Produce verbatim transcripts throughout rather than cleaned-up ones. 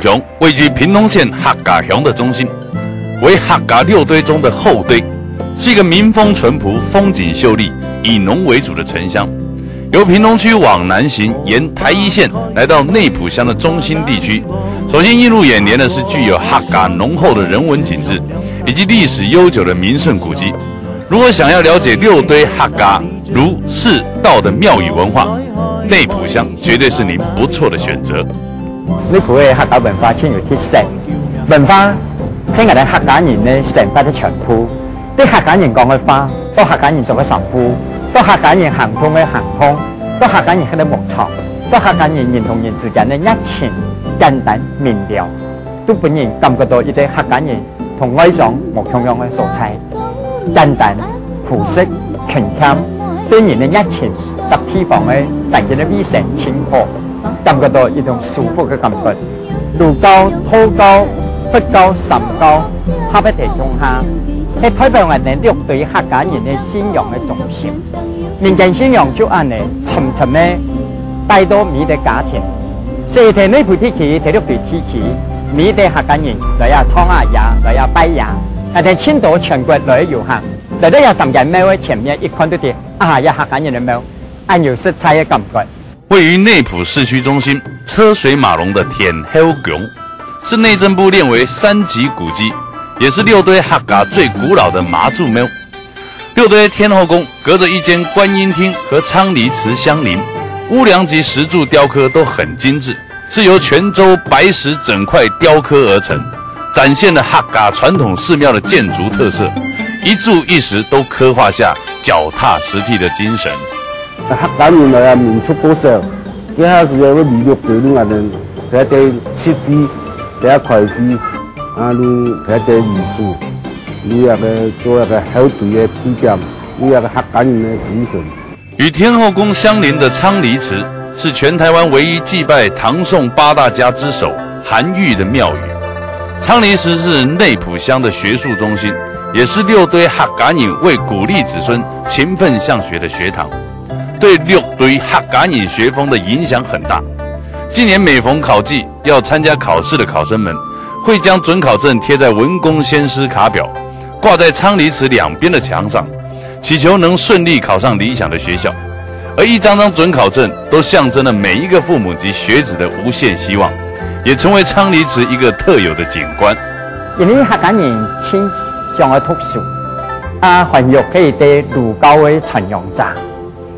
雄位居屏東縣客家鄉的中心，為客家六堆中的後堆，是一個民風淳樸、風景秀麗、以農為主的城鄉。由屏東區往南行，沿台一線來到內埔鄉的中心地區，首先映入眼簾的是具有客家濃厚的人文景致，以及歷史悠久的名勝古蹟。如果想要了解六堆客家儒釋道的廟宇文化，內埔鄉絕對是您不錯的選擇。 內埔个客家文化盡有特色，文化係𠊎兜客家人个生活个全部。對客家人講个話，到客家人做个衫褲，到客家人行動个行動，到客家人歇个牧場，到客家人人同人之間个熱情，簡單明瞭，都分人感覺到一個客家人同外庄無共樣个所在。簡單、樸實、勤儉，對人个熱情，搭地方个環境个衛生盡好。 感覺到一種舒服个感覺。儒教、道教、佛教三教合一齊共下，係代表𠊎兜六堆客家人个信仰个中心。民間信仰就恁呢深深个帶到每一個家庭。所以在內埔地區、在六堆地區，每一個客家人來這唱啊這，來這拜這，𠊎兜盡多全國來个遊客，來到這三間廟个前面一看就知，啊，這客家人个廟，恁有實在个感覺。 位於內埔市區中心、車水馬龍的天后宮，是內政部列為三級古蹟，也是六堆客家最古老的媽祖廟。六堆天后宮隔著一間觀音廳和昌黎祠相鄰，屋樑及石柱雕刻都很精緻，是由泉州白石整塊雕刻而成，展現了客家傳統寺廟的建築特色，一柱一石都刻畫下腳踏實地的精神。 客家人來啊，民族過少，該下時會利用對路啊，人，佢在集會，在開會，啊，路佢在禮數，路那個做那個後堆个地點，路那個客家人个精神。與天后宮相鄰的昌黎祠是全台灣唯一祭拜唐宋八大家之首韓愈的廟宇。昌黎祠是內埔鄉的學術中心，也是六堆客家人為鼓勵子孫勤奮向學的學堂。 對六堆客家人學風的影響很大。近年每逢考季，要參加考試的考生們，會將准考證貼在文公先師卡表，掛在昌黎祠兩邊的牆上，祈求能順利考上理想的學校。而一張張准考證都象徵了每一個父母及學子的無限希望，也成為昌黎祠一個特有的景觀。因為客家人盡想愛讀書，啊，韓愈係一個儒教个傳揚者。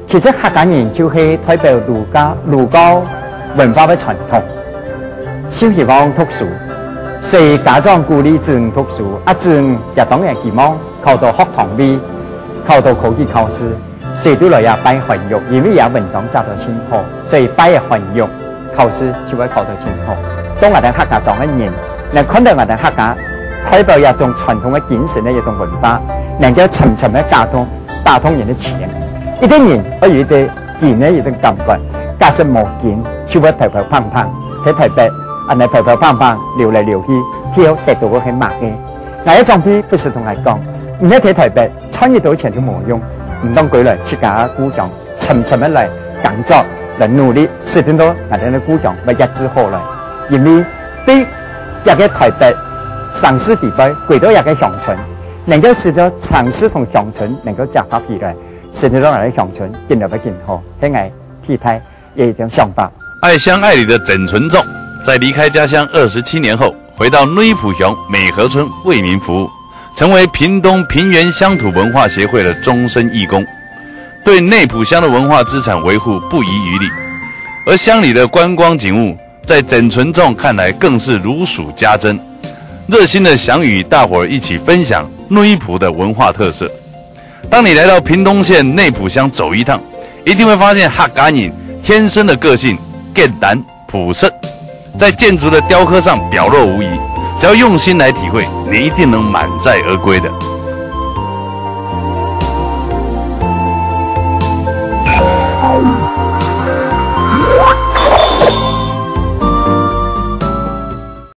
其實客家人就係代表儒家、儒教文化个傳統，就希望讀書，所以家長鼓勵子女讀書，啊，子女也當然希望考到學堂位，考到科舉考試，所以就來這拜韓愈，因為這文章寫到盡好，所以拜韓愈，考試就會考到盡好。到𠊎兜客家庄个人，能看到𠊎兜客家代表這種傳統个精神个一種文化，能夠深深个打動 打動人个情。一個人愛有一個根个一種感覺，假使無根，就會飄飄碰碰，在台北，恁呢飄飄碰碰，溜來溜去，最後得到个係麼个？𠊎个長輩不時同𠊎講，毋係在台北賺幾多錢都無用，毋當歸來自家个故鄉，深深个來工作，來努力，使得到𠊎兜个故鄉會越來越好來。因為對這個台北城市地位，歸到這個鄉村， 能夠使得城市同鄉村能夠結合起來，使得𠊎兜鄉村更加个更好，係𠊎期待个一種想法。愛鄉愛里的曾存仲，在離開家鄉二十七年後，回到內埔鄉美和村為民服務，成為屏東平原鄉土文化協會的終身義工，對內埔鄉的文化資產維護不遺餘力。而鄉里的觀光景物， 在曾存仲看來更是如數家珍，熱心地想與大夥兒一起分享內埔的文化特色。當你來到屏東縣內埔鄉走一趟，一定會發現客家人天生的個性簡單樸實，在建築的雕刻上表露無遺。只要用心來體會，你一定能滿載而歸的。